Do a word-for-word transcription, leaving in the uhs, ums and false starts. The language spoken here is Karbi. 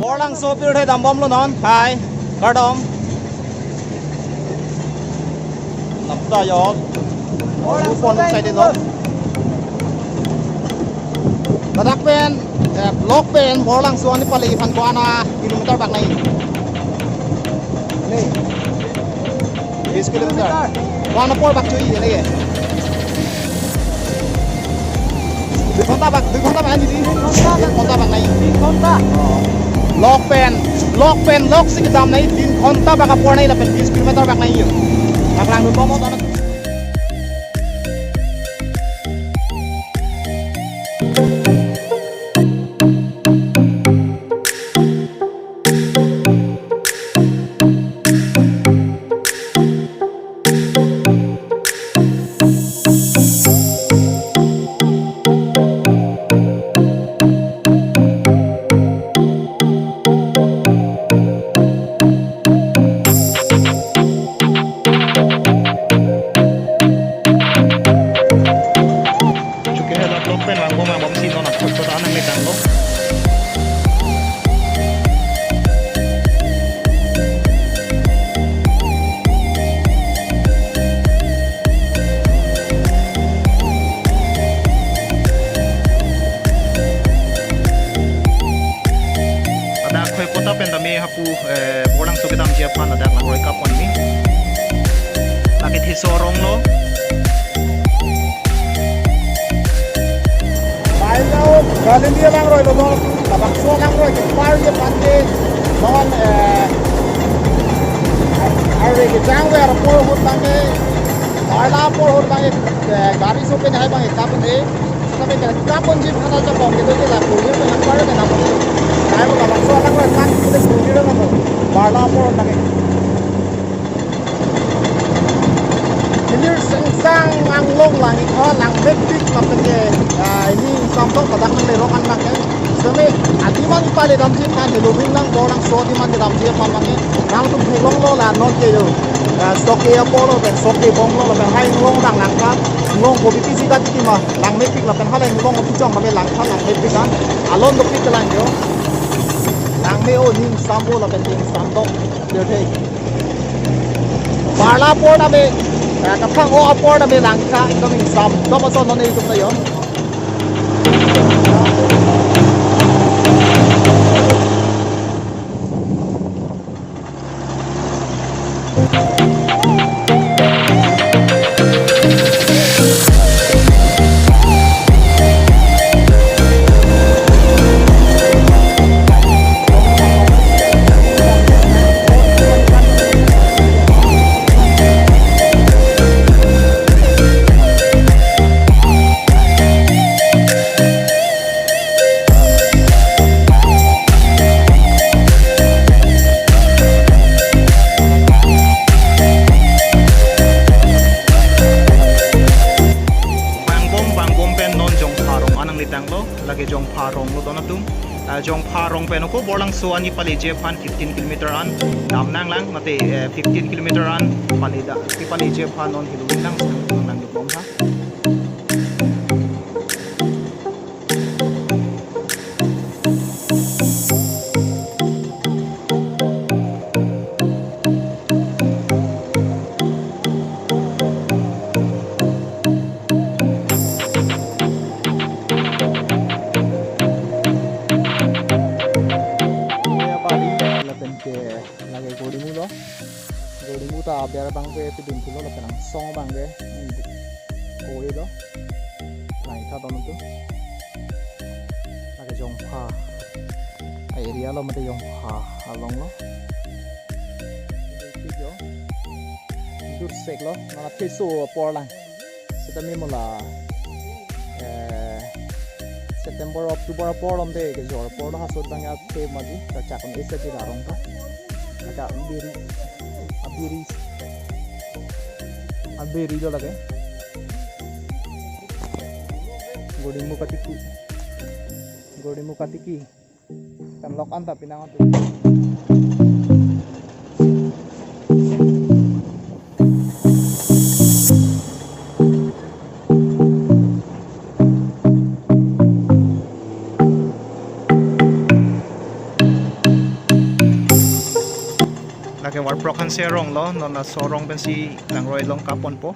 Borlangso pirthe dambomlo non. Hai, kardom. Nap ta yol. Borlangso pon sai de non. Ladak pen, eh, block pen Borlangso ani pale iphan ko-an a kilometer bak nai? Ni. Bis kilometer. Ko-an apor bak choi, ini ke? Dui ghonta bak, dui ghonta bak, ini di? Dui ghonta bak. Dui ghonta bak nai? Dui ghonta. Oh. Block pen, block pen, block si kedam nai, dui ghonta bak apor nai, lapen bis kilometer bak nai yo. Bak lang dun bomlo, tanah. Chukehela block pen vangbom vangbom si non akhot chot anang le tanglo. Ladak khoi kota pen tame hapu, eh, Borlangso kedamji aphan ladak langroi kap ponji. Lake Theso arong lo. Lailo Galili alangroi lo non, labangso alangroi kepar ke pante non, eh, arve kejangver apor ahut abang ke, Barla apor ahut abang ke, eh, gari so pen hai abang ke kap un-e. Seta pen ke kap ponji aphan ajabom kedo ke la purhi pen apar ke na pon. Lailo labangso alangroi kan ke purhi lo non. Barla apor abang ke. Nelirseng sang anglong lang-ik, oh, langmepik lapen ke, ah, ini samtong padak nang lerok an abang ke. Seme adim an pale damji aphan, Heloving nang Borlangso adim an damji aphan abang ke. Nangtum theklonglo la non ke yo. Ah, stock ke apor lo pen, stock ke bomlo lapen hai inglong dang langkha. Inglong kopi pisi ta tiki ma, langmepik lapen halai inglong kopi chong kami langkha, langmepik an. Alon dopik kelang yo. Langme-o ning sambo lapen ning samtong. Barla apor tame, eh, kaphang-o apor tame langkha, ekdom ingsam dom ason non itum ta yo. Vangbom vangbom pen non Jongpha arong anang le tanglo, lake Jongpha arong lo don atum. Ah, Jongpha arong pen ako Borlangso ani paleji aphan fifteen kilometer an dam nanglang, mate, eh, fifteen kilometer an pale da, kepaleji aphan non Heloving nang sang nang nang dopom tha. Lapen ke lake Godimu lo. Godimu ta aber abang ke pidun thulo lapen angsong abang ke, hmm, ko-e lo. Langtha don atum. Lake Jongpha a-area lo mate Jongpha along lo. Itum itum sek lo, nala Theso apor lang. Seta mimola, eh, September, October apor lom de, kejor apor lo hasot abang ya the mati, kachak un-e seta arong ta. Kachak biri, abiri, abiri lo lake. Godimu katiki. Godimu katiki. Kan lok anta pinang atu. Hanse arong lo, non laso arong pensi langroi along kaponpo.